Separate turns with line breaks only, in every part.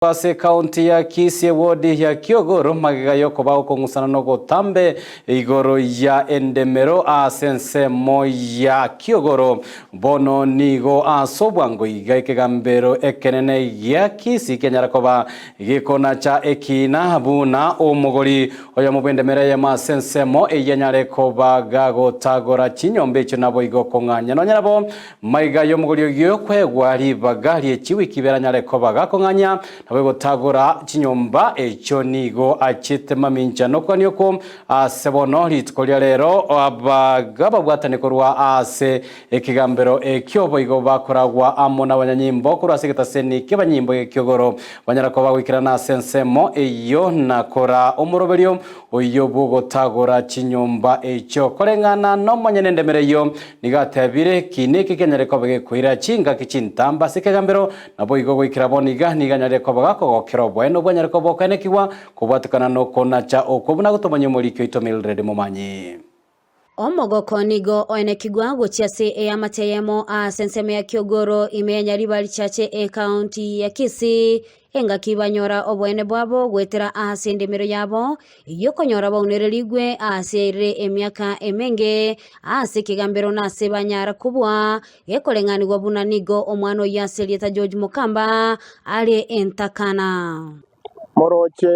Ase ekaunti ya Kisii ewodi ya Kiogoro magega yokoba okong'usana nogotambe igoro ya endemero ase ensemo ya Kiogoro. Bono nigo ase obwango iga ekegambero ekenene gia Kisii kianyara koba gekonacha ekiina buna omogori oyomo bw'endemero eyemo ase ensemo eyio anyare koba gagotagora chinyomba echio naboigo kong'anya. Nonya nabo Maiga y'omogori oyio kwegwa ribaga rie chiwiki ibere anyare koba gakong'anya, nabo egotagora chinyomba echio nigo achete mamincha nokogania okwo ase bono rituko ria rero abaga babwatane korwa ase ekegambero ekio boigo bakoragwa amo nabanyanyimbo korwa ase egetaseni ki'abanyimbo gekiogoro banyara koba goikerana ase ensemo eyio na kora omoroberio oyio bw'ogotagora chinyomba echio koreng'ana nomonyene endemero eyio Nigo atebire, Eki neke kianyare koba gekoira chingaki chintambe ase ekegambero, naboigo goikera bono iga nigo anyarire koba gakogokera oboene obwanyare koba okoenekigwa kobwatekana nokonacha okwo buna gotomanya omoriki oito Mildred Momanyi.
Omogoko nigo oenekigwa gochia ase eamate eyemo ase ensemo ya Kiogoro ime ya Nyaribari Chache ekaunti ya Kisii Engaki banyora oboene bwabo goetera ase endemero yabo, eyio okonyora baunererigwe aase yairire emiaka emenge, ase ekegambero na ase banyara kobua, gekoreng'anigwa buna nigo omwana oyio ase erieta George Mokamba are entakana.
Moroche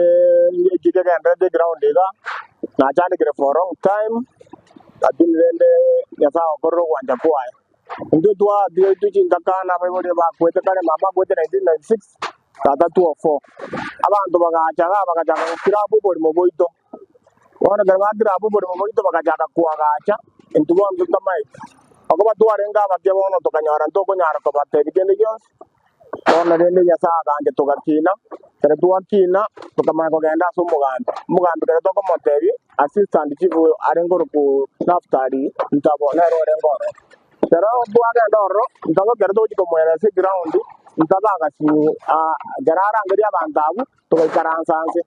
ngeki kegenderete eground iga, nachandekire for a long time, lakini rende Nyasae agokorera ogwancha kwaye. Intwe twatigaitwe chintakana abaibori bakwete kare, mama akwete 1996, tata 2004. Abanto bagacha igaa bagachaka gokiraba oborimo bwaito. Bono ekero bakiraba oborimo bwaito bagachaka koagacha, intwe bono totamaeti. Okoba twarenge abake bono tokanyora ntokonyara kobatebia kende gionsi, bono rende Nyasae agancha togakina, ekero twakina tokamanya kogenda ase omogambi. Omogambi ekero tokomotebia, assistant chief oyo arenge orokwa Naftali Ntabo nere orenge ororo. Ekero twagenda ororo, Ntabo ekero togochia komoerera ase eground, Ntabo agasinywa ekero arangeria abanto abwo, togaikaransa nse.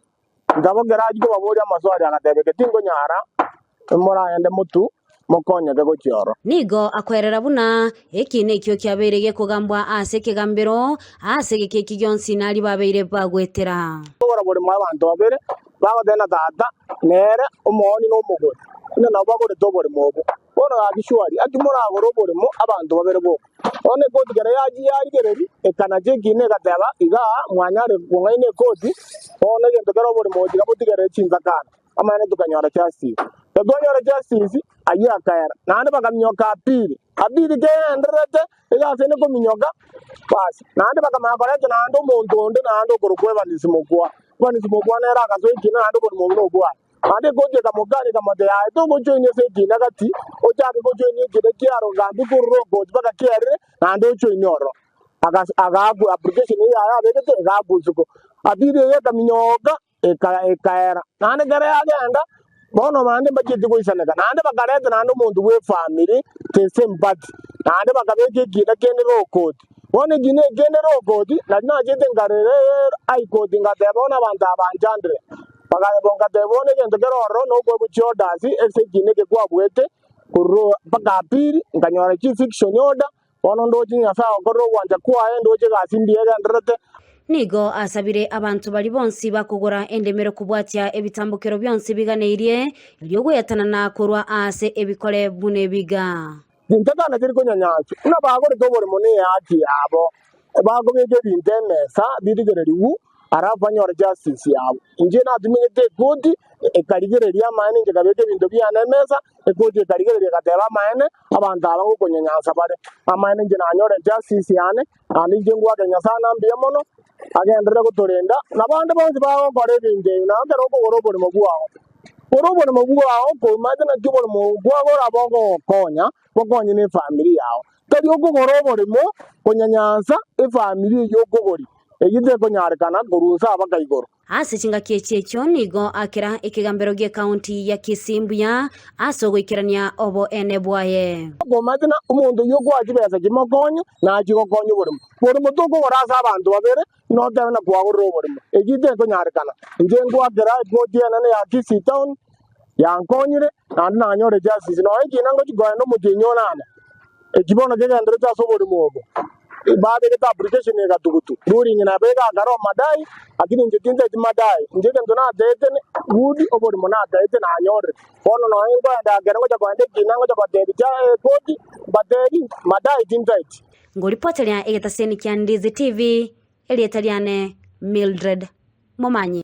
Ntabo ekero achia kobaboria amaswali agateba, Eke tinkonyara, moragende motwe mokonyeke gochia ororo.
Nigo akoerera buna eki nekio kiabeire gekogambwa ase ekegambero, ase egeka eki gionsi naria babeire bagwetera.
Kogora borimo abanto babere, bagoteba na tata, nere omooni na omogori, buna nabo bagorete oborimo obwo. Bono gaki surely, aki moragore oborimo abanto babere boka? Bono ekoti kera yachia yarigereria, ekanacha ekiina egateba, Igaa mwanyare kong'aina ekoti, bono egento kere oborimo obo tiga botigerere chinsakana. Amang'ana tokanyora justice. Ekero twanyora justice, ayio akaera. Naende bakaminyoka appeal. Appeal kegendererete, egasi ende kominyoka, basi. Naende bakamanya koreta naende omonto onde naende okorokwa Evans Mokua. Evans Mokua nere agasoa ekiina naende oborimo obwo nobwaye. Naende ekoti ekamokania ekamotebia, Aye togochoinia ase ekiina gati, ochake gochoinia ekiina kiaro gambi korwa rokoti mpaka kiarire, naende ochoinie ororo. Agaakwa application eyio yaye abegete, egaakwa isiko. Appeal eyio ekaminyoka ekaera. Naende ekero yagenda, bono bande mbachieti goisaneka, naende bakareta naende omonto bw'efamiri the same party, naende bakabeka ekiina kende rokoti. Bono ekiina eke kende rokoti, nari nachete nkarera High Court ngateba bono abanto aba banchandire. Bagayeba ngateba bono egento kere ororo nokoegwa chiorders ase ekiina eke kwabuete korwa mpaka appeal, nkanyora chi-eviction order, Bono ndoche Nyasae agokorera ogwancha kwaye, ndoche egasi mbuya egendererete.
Nigo asabire abanto baria bonsi bakogora endemero kobwatia ebitambokero bionsi biganeirie, erio goetanana korwa aase ebikore buna ebiga.
Chintakana tiri konyanyanswa, buna bagorete oboremo nehaki yabo, bakobeka ebinto emesa birigererigwe, alafu banyore justice yabo. Inche natumegete ekoti, ekarigereria amaene inche nkabeka ebinto biane emesa, ekoti ekarigereria egateba amaene, abanto aba ngokonyanyansa bare. Amaene inche nanyore justice yane, naende inche ngwake Nyasae ng'a mbuya mono, agenderere gotorenda, na bande bonsi bagokora ebinto ebi, nabo ekero okogora oboremo bwao, gora oboremo bwao koumate naki oboremo obo kwagora bogogokonya, bokonye na efamiri yao. Tari okogora oboremo konyanyansa efamiri eyio okogoria, eyio tekonyarekana korwa inse abaka igoro.
Ase chingaki echi echio nigo akera ekegambero gi'ekaunti ya Kisii mbuya ase ogoikerania oboene bwaye.
Okomanyete ng'a omonto oyio okoa chibesa chimokonye, nachie gokonya oboremo. Boremo tokogora ase abanto babere, notebe ng'a kwagorire oboremo. Ekio tekonyarekana. Inche ngoakera ekoti enene ya Kisii Town, yankonyire, naende nanyore justice. Nonya ekina ngochia kogenda omotienyi onane, eki bono kegenderete ase oboremo obo. Babegete application egatugutu, ruling nabo egakara omadai, lakini inche tintaeti madai, inche egento nataete ne good oborimo nataete nanyorire. Bono nonya nkoenda ekero ngocha koenda ekina ngocha gotebi cha ekoti, mbatebi madai tintaeti.
Ngoripoteria egetaseni kia Ndizi TV, erieta riane Mildred Momanyi.